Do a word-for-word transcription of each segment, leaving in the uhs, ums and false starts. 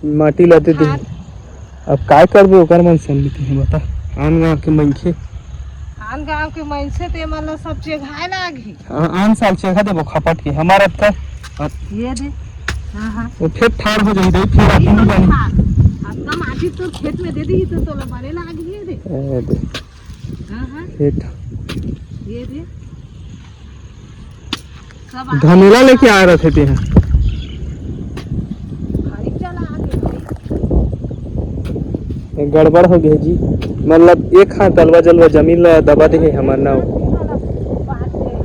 माटी ला दे दे। अब काय करबे ओकर मन से, नहीं बता। आन गाँव के मनखे, आन गाँव के मनसे ते मन ला सब चेघाए लागही। आ-, आन साल चेघा देबो खपट के, हमारा अतका। ये दे। हाँ, हाँ। वो फेर ठाड़ हो जाही, दे फेर आदमी नहीं बने। हाँ, अतका माटी तो खेत में दे दी तो तोला बने लागही रे। ए दे। हाँ, हाँ। फेर ठा- ये दे। सब आ- धनेला लेके आए रथे तेहा। गड़बड़ हो गया जी, मतलब एक हाथ अलवा जलवा जमीन ला दबा दे हे हमर नाव।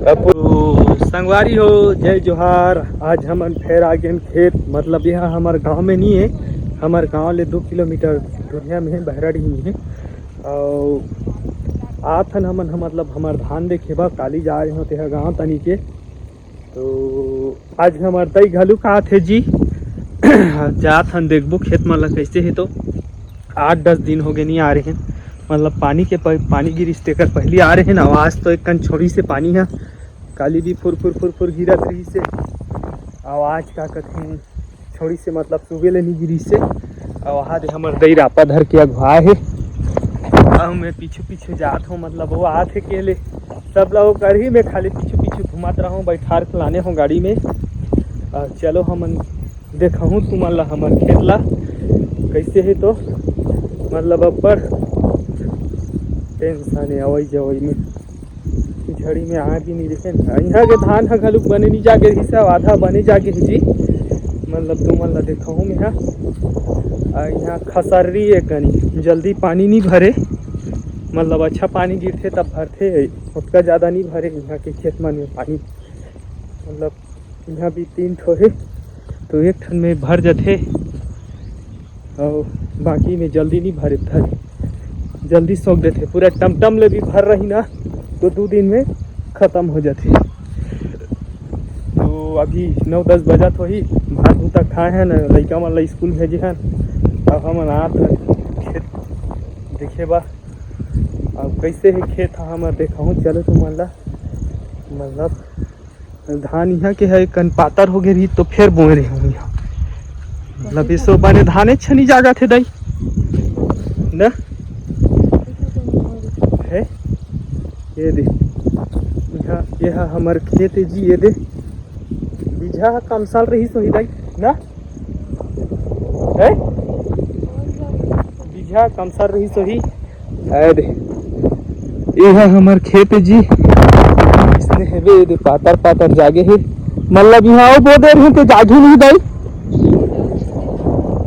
अब संगवारी हो, जय जोहार। आज हमन फेर आ गेन खेत, मतलब यहाँ हमर गांव में नहीं है, हमर गांव ले दो किलोमीटर दूरिया में है, बहराडीह में है। अउ आथन हमन ह, मतलब हमर धान देखे बर काली जा रहे हो तेहा गाँव तनी के। तो आज हमर दई घलुक आथे जी। जात हन देखबो खेत मन ला कैसे हे। तो आठ दस दिन हो गए नहीं आ रहे हैं, मतलब पानी के प-, पानी गिरिस तेकर पहली आ रहे हैं। अउ आज तो एक कन छोड़ी से पानी है, काली भी फुर फुर फुर फुर गिरत रही से। अउ आज का कथे छोड़ी से, मतलब सुबह ले नहीं गिरी से। अउ वहाँ दे हमर दई रापा धर के अगुआ हे। अउ मैं पीछे पीछे जात हूँ, मतलब वो आथे के ले सब ला वो करही, मैं खाली पीछे पीछे घुमात रहूँ, बैठार के लाने हूँ गाड़ी में। अउ चलो हमन देखहूँ तुमन ला हमर खेत ला कैसे है। तो मतलब अब्बड़ टेंशन है आवई जवई में। झड़ी में आए भी नहीं देखे न। यहाँ के धान ह घलुक बने नहीं जागे रहिस हे, आधा बने जागे हे जी। मतलब तुमन ला देखहूँ मैं हा। आ, यहाँ खसर्री है कनी, जल्दी पानी नहीं भरे, मतलब अच्छा पानी गिरथे तब भरथे, उतना ज़्यादा नहीं भरे यहाँ के खेत मन में पानी। मतलब यहाँ भी तीन ठो हे, तो एक ठन में भर जथे। अउ बाकी में जल्दी नहीं भरे, भरे जल्दी सोख देथे। पूरा टमटम ले भी भर रही ना, तो दू दिन में खत्म हो जाथे। तो अभी नौ दस बजत होही, भात भूता खाए हैं ना, लइका मन ला स्कूल भेजे हैं। अब हमन आत हन खेत देखे बा, अब कैसे है खेत ह हमर देखहूँ। चलो तुमन ला, मतलब धान इहाँ के है, कन पातर हो गए रही तो फेर बोए रहे हूँ यहाँ। मतलब इसो बने धाने छनी जागा थे दाई ना है। ये दे, यहाँ ये हा हमर खेत है जी। ये दे, बीजा कमसाल रही सोही दाई ना है, बीजा कमसाल रही सोही। ए दे, ये हा हमर खेत है जी। इसने हेबे, ये दे पातर पातर जागे है, मतलब यहाँ वो बो दे रहे तो जागी नहीं दाई।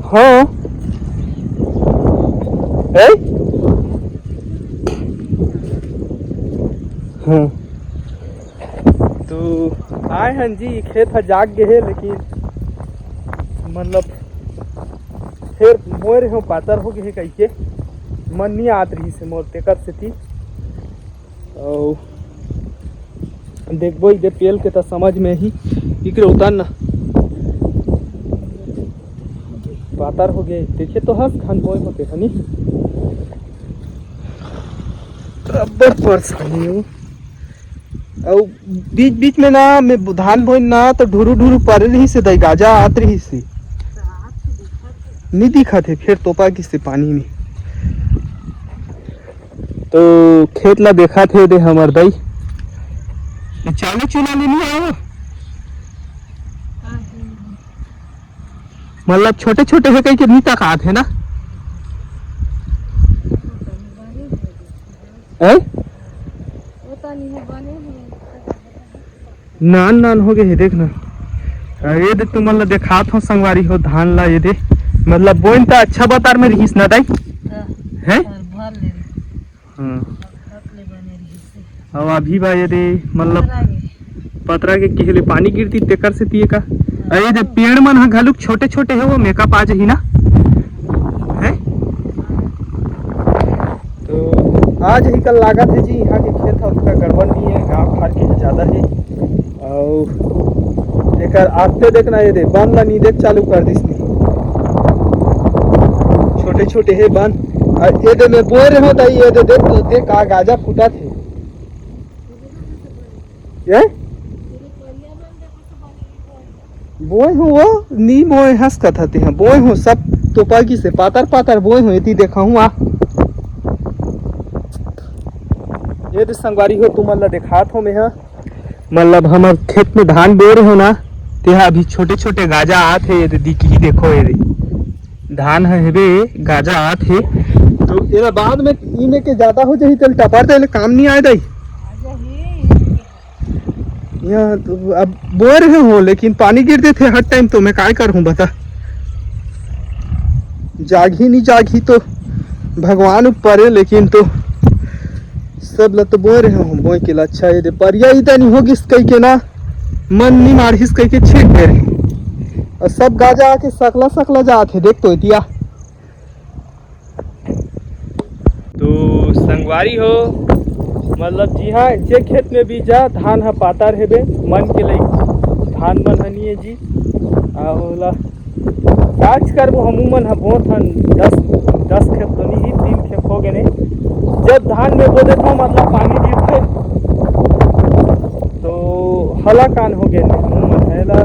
हाँ। ए? हाँ। तो आए हन जी, खेत ह जाग गे हे, लेकिन मतलब फेर मोर हो पातर हो गे हे कहिके मन नहीं आत रही से मोर, तेकर सेती। अउ देखबो इदे पेल के त समझ में ही, इकरे उतार ना, पातर हो गए। देखे तो हस खान बोए होते हनी, अब्बड़ परेशानी हो। अउ बीच बीच में ना, मैं धान बोइन ना, तो ढुरू ढुरू परे रही से दई, गाजा आत रही से। नहीं दिखत हे, फिर तोपा किसे पानी में। तो खेत ला देखा थे दे हमर दई। ये चालू चूल्हा ले नहीं आओ? मतलब छोटे छोटे हे कहीं के नहीं तकात हे ना? हैं? नान नान हो गए हे, देख ना। आ, ये दे तुमन ला देखात हो संगवारी हो धान ला, ये दे। मतलब बोइन त अच्छा बतार में रहिस ना दाई? हाँ। हैं? और भर ले। हाँ। और भर ले बने रहिस। अब अभी बा ये दे, मतलब पतरा के। पतरा के किहले पानी गिरती तेकर से तिये का। हाँ। आ, ये दे पेड़ मन ह घलुक छोटे छोटे हे, वो मेकअप आ जाही ना। हैं? तो आज ही कल लागत हे जी, यहाँ के खेत ह उतना गड़बड़ नहीं है, गाँव खार के ज़्यादा है। अउ एकर आते देखना, ये दे बन ला नी देख चालू कर दिस नी, छोटे छोटे हे बन। अउ ये दे मैं बोए रहे हो दाई, ये दे देख तो देख का गाजा फूटा थे। ये बोए हो वो नी बोए हंस कथा ते हैं, बोए हो सब तो पागी से पातर पातर बोए हो, एती देखाहूँ आ। ये दे संगवारी हो, तुमन ला देखात हो मेहा, मतलब हमर खेत में धान बोए रहे हो ना, तेहा अभी छोटे छोटे गाजा आत हे। ये दे दिखही, देखो ये दे धान ह हेबे, गाजा आत हे। तो एला बाद में इमे के ज्यादा हो जाही, तेल टपर दे ले काम नहीं आए दाई। यहाँ तो अब बोए रहे हो, लेकिन पानी गिर देथे हर टाइम, तो मैं काय करहूँ बता। जागही नहीं जागही तो भगवान ऊपर है, लेकिन तो सब ल तो बोए रहे हो, बोए के ला अच्छा ये दे परिया इदा नहीं हो गिस कही के ना, मन नहीं मारहिस कही के छीट दे रहे। और सब गाजा आके सकला सकला जात हे, देख तो एतिया। तो संगवारी हो, मतलब जी हाँ, जे खेत में बीजा धान ह पातर हेबे, मन के लई धान मन ह निये जी। आ ओला काच करबो, हमू मन ह बोत हन, दस, दस खेत तो नहीं, तीन खेत हो गए ने। जब धान में बो देथो, मतलब पानी गिरथे, तो हलाकान हो गए ने, हमू मन ह एला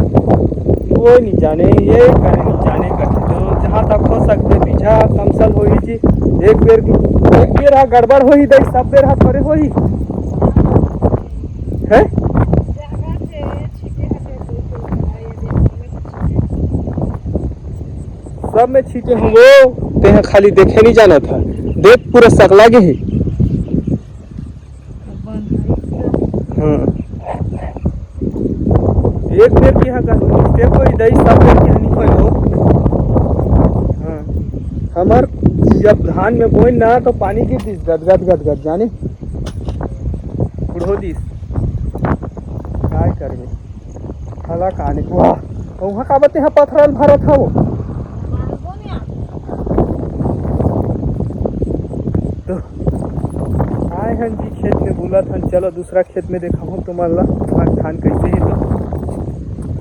कोई नहीं जाने, ये करे नहीं जाने करके। तो जहाँ तक हो सकते बीजा कमसल होही जी, एक बेर, एक बेर हा गड़बड़ होही दई, सब बेर हा थोड़े होही, है? सब में छीटे हूँ वो, तेहा खाली देखे नहीं जाना था, देख पूरा सकला गे है। हाँ। एक बेर के यहाँ का mistake होई, दई सब बेर के नहीं होई हो। हाँ। हमर जब धान में बोइन ना, तो पानी गिर दिस, गद, गद, गद, गद, जाने। उड़ो दिस। काय करबे? हला काने। वाह। वहाँ का बते हैं पथरल भरत हवो। तो आए हन जी खेत में बुलत हन, चलो दूसरा खेत में देखाहूँ तुमन ला, धान, धान कैसे हे। तो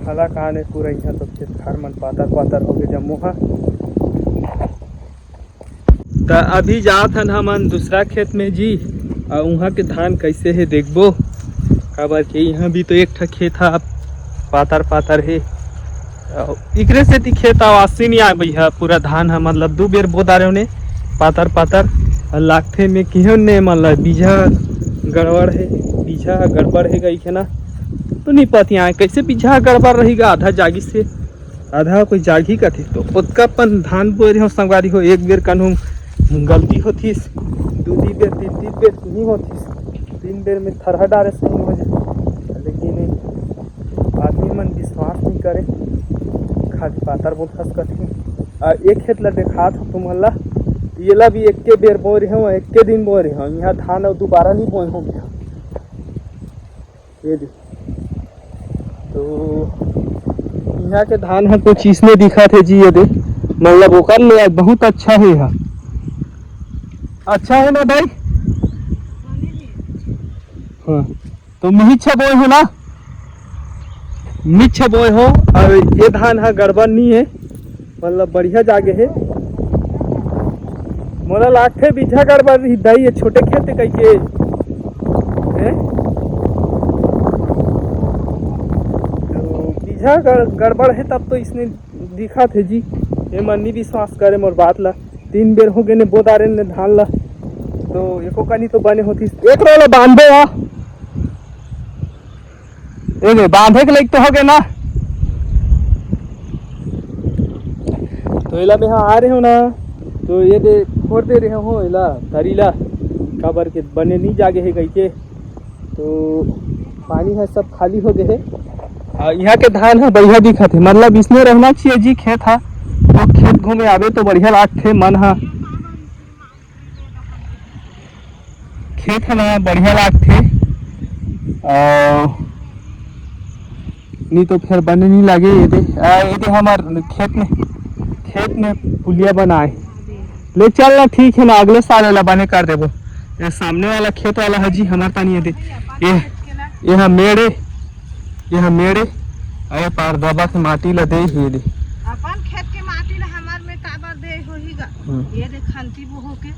हला काने पूरा यहाँ तो खेत खार मन पातर पातर हो गए जम्मो हा। त अभी जात हन हमन दूसरा खेत में जी, अउ उहाँ के धान कैसे हे देखबो, काबर के इहाँ भी तो एक ठा खेत हा पातर पातर हे। अउ इकरे सेती खेत आवासी नहीं आए भैया, पूरा धान ह मतलब दू बेर बो डारे ने पातर पातर, अउ लागथे में किहन ने मतलब बीजा गड़बड़ हे, बीजा ह गड़बड़ हे कहिके ना, तो नहीं पतियाए कैसे बीजा ह गड़बड़ रही गा, आधा जागिस हे आधा कोई जागी कथे। तो ओतका पन धान बोए रहे हो संगवारी हो, एक बेर कन्हू गलती होथिस, दू तीन बेर, तीन तीन बेर नहीं होथिस, तीन बेर में थरहा डारे सही हो जाए, लेकिन आदमी मन विश्वास नहीं करे, खाली पातर बोलथस कथे। आ एक खेत ला देखात हो तुमन ला, येला भी एक्के बेर बोए रहे हो, एक्के दिन बोए रहे हो, यहाँ धान अउ दोबारा नहीं बोए हो। ये दे। तो यहाँ के धान ह कुछ इसने दिखत हे जी, ये दे, मतलब ओकर ले बहुत अच्छा हे हा। अच्छा हे ना दाई? हाँ, तो मिहिच्छा बोए हो ना, मिच्छा बोए हो, अउ ये धान ह गड़बड़ नहीं हे। मतलब बढ़िया जागे हे। मोला लागथे बीजा गड़बड़ रही दाई, ये छोटे खेत हे कहिके। हैं? तो बीजा गड़-, गड़बड़ हे तब तो इसने दिखत हे जी। ये मन नहीं विश्वास करे मोर बात ला। तीन बेर हो गए ने बो डारे ने धान ला, तो एको कनी तो बने होतिस। एक रोला बांधे हा। ए दे, बांधे के लायक तो हो गए ना। तो एला में हाँ आ रहे हो ना, तो ये दे फोड़ दे रहे हो एला, तरी ला, काबर के बने नहीं जागे हे कहिके। तो पानी है सब खाली हो गए हे। आ, यहाँ के धान है बढ़िया दिखत हे, मतलब इसने रहना चाहिए जी खेत हा। तो खेत घूमे आवे तो बढ़िया लागथे मन हा। खेत ह ना बढ़िया लागथे, अउ नहीं तो फिर बने नहीं लागे। ये दे, आ, ये दे हमार खेत में, खेत में पुलिया बनाए। ले चल ना, ठीक है ना, अगले साल एला बने कर देबो। ये सामने वाला खेत वाला है जी हमार तानी, ये दे, ये, ये हा मेड़ ए, ये हा मेड़ ए, अरे पार दबा के माटी ला दे ही ये दे। अपन खेत के माटी ला हमार में काबर दे होही गा? हम्म। ये दे खंती बोहो के।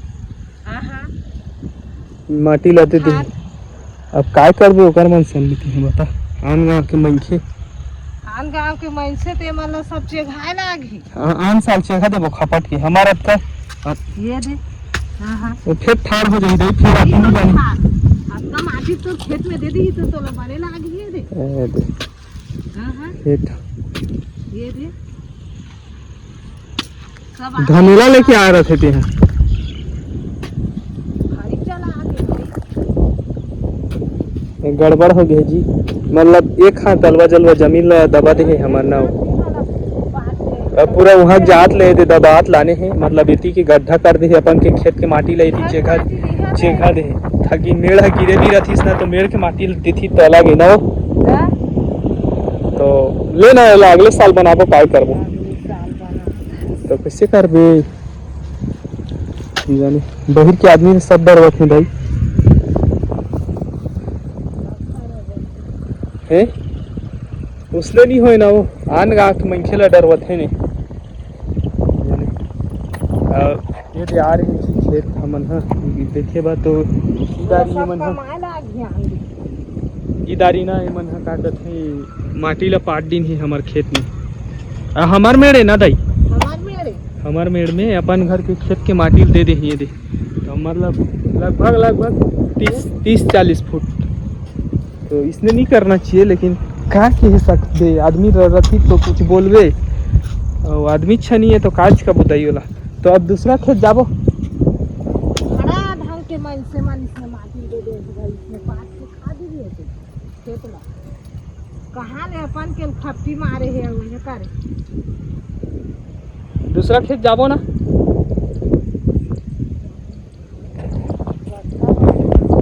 आहा। माटी ला दे दे। हाँ। अब काय करबे ओकर मन से, हम बता, आन गाँव के मनखे। आन गांव के मनसे ते मन ला सब चेघाए लागही। हाँ, आन साल चेघा देबो खपट के, हमार अतका। ये दे। हाँ, हाँ। वो फेर ठाड़ हो जाही दाई, फेर आदमी ये बने। हाँ। अतका माटी तो खेत में दे दी तो तोला बने लागही ये दे। ए दे। हाँ, हाँ। ये ठा। ये दे। सब आ धनेला लेके आ रहे थे तेहा। भारी चला आगे भाई। गड़बड़ हो गया जी, मतलब एक हाथ अलवा जलवा जमीन ला दबा दे हे हमर नाव। अब पूरा वहाँ जात ले दे दबात लाने हे, मतलब इति के गड्ढा कर दे हे अपन के खेत के माटी ला इति चेघा, चेघा दे हे, ताकि मेड़ ह गिरे भी रथिस ना तो मेड़ के माटी देथी तला गे ना। तो ले ना एला अगले साल बनाबो, काय करबो। तो कैसे करबे? जाने बहिर के आदमी सब डरवत हे भाई। हैं? उसने नहीं होए ना, वो आन गाँव के मनखे ला डरवत हे ने। जाने। आ, ये दे आ रहे हैं जी खेत हमन ह, देखे बा तो इदारी मन ह। इदारी ना, एमन ह का कथे, माटी ला पाट दिन ही हमर खेत में। आ, हमर मेड़ ए ना दाई? हमर मेड़ ए। हमर मेड़ में अपन घर के खेत के माटी ल दे दे ही ये दे। तो मतलब लगभग, लगभग तीस, तीस चालीस फुट। तो इसने नहीं करना चाहिए, लेकिन का कह सकते, आदमी रही तो कुछ बोलबे। और आदमी अच्छा नहीं है तो काज का बुताई होला। तो अब दूसरा खेत जाबो। बड़ा ढंग के मनसे मन इसने माटी दे दे भाई, इसने पाट के खा दी होते। खेत ला। कहाँ ले अपन के खपटी मारे हे, उहे करे। दूसरा खेत जाबो ना।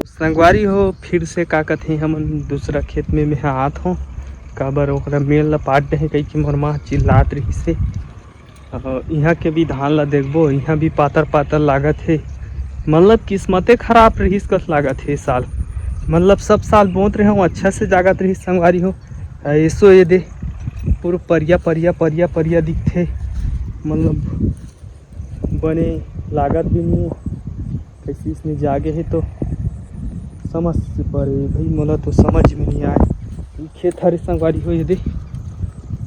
संगवारी हो, फिर से का कथे, हमन दूसरा खेत में मैं आत हों, काबर ओकरा मेड़ ला पाट डहे कहिके मोर माँ चिल्लात रहिस हे। अ, इहाँ के भी धान ला देखबो, इहाँ भी पातर पातर लागत हे। मतलब किस्मते खराब रहिस कस लागत हे ए साल। मतलब सब साल बोत रहे हो, अच्छा से जागत रहिस संगवारी हो। अ, एसो ये दे, पूरा परिया, परिया, परिया, परिया दिखथे। मतलब बने लागत भी नहीं हे। कइसे इसने जागे हे तो समझ से परे भाई, मोला तो समझ में नहीं आए। ई खेत हरे संगवारी हो, ये दे,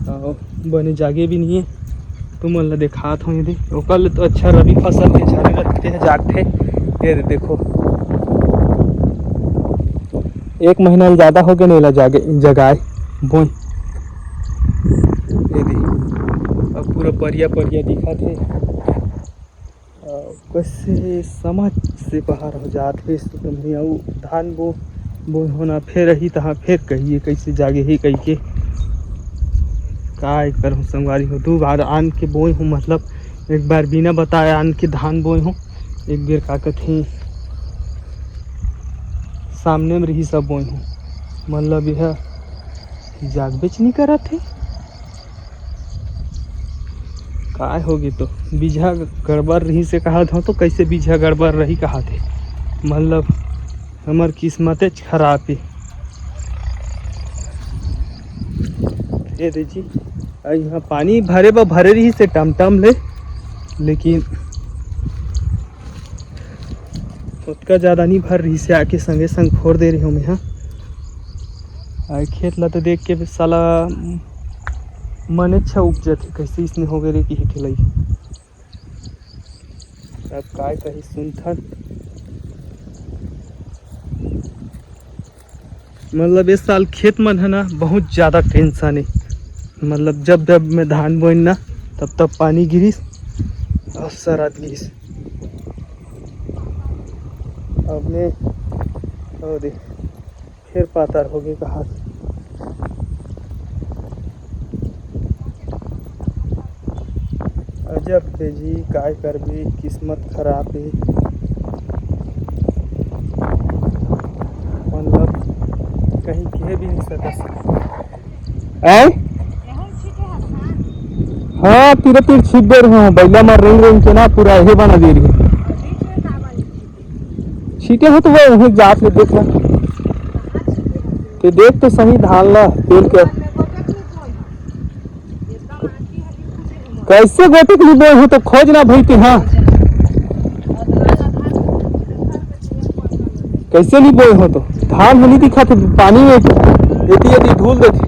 अउ बने जागे भी नहीं हे। तुमन ला देखात हो, ये दे, ओकर ले तो अच्छा रबी फसल के झरे लगते हैं, जागते। ये दे, देखो, एक महीना ले ज्यादा हो गए नहीं ला जागे, जगाए बोए। ये दे, अब पूरा परिया परिया दिखत हे। अ, कैसे समझ से बाहर हो जात हे, इसको तो नहीं। अउ धान बो, बोए होना, फेर रही तहाँ फेर कहिए कैसे जागे हे कहिके। काय करूँ संगवारी हो, दू बार आन के बोए हूँ, मतलब एक बार बिना बताए आन के धान बोए हूँ, एक बेर का कथे सामने में रही सब बोए हूँ, मतलब यह जागबेच नहीं करत हे। काय होगे तो बीजहा गड़बड़ रहिस हे कहत हव, तो कैसे बीजहा गड़बड़ रही कहत हे, मतलब हमर किस्मतेच खराब हे। ये दे जी, अ, यहाँ पानी भरे बर भरे रहिस हे टमटम ले, लेकिन ओतका ज्यादा नहीं भर रहिस हे, आके संगे संग फोर दे रहे हो मैं, हाँ। आ खेत ला तो देख के भी साला मने अच्छा उपजत हे, कैसे इसने हो गए रे कि हे खेलई। अब काय कही सुनथन, मतलब इस साल खेत मन है ना बहुत ज्यादा टेंशन है, मतलब जब जब मैं धान बोइन ना तब तब पानी गिरिस और सरत गिरिस। अब मैं और देख फेर पातर होगे कहात। अजब हे जी, काय करबे, किस्मत खराब हे, मतलब कहीं कहे भी नहीं सकत। ऐं? हाँ, तीरे तीर छीट दे रहे हो, बैला मार रेंग रेंग के ना पूरा हे बना दे रही। छीटे हो तो वो वहीं जात ले देख ला। ते देख तो सही धान ला, तेल के। कैसे गोटे के लिए बोए हो तो खोज ना भाई ते, हाँ। कैसे नहीं बोए हो तो धान में नहीं दिखा थे, पानी में यदि यदि धूल देते।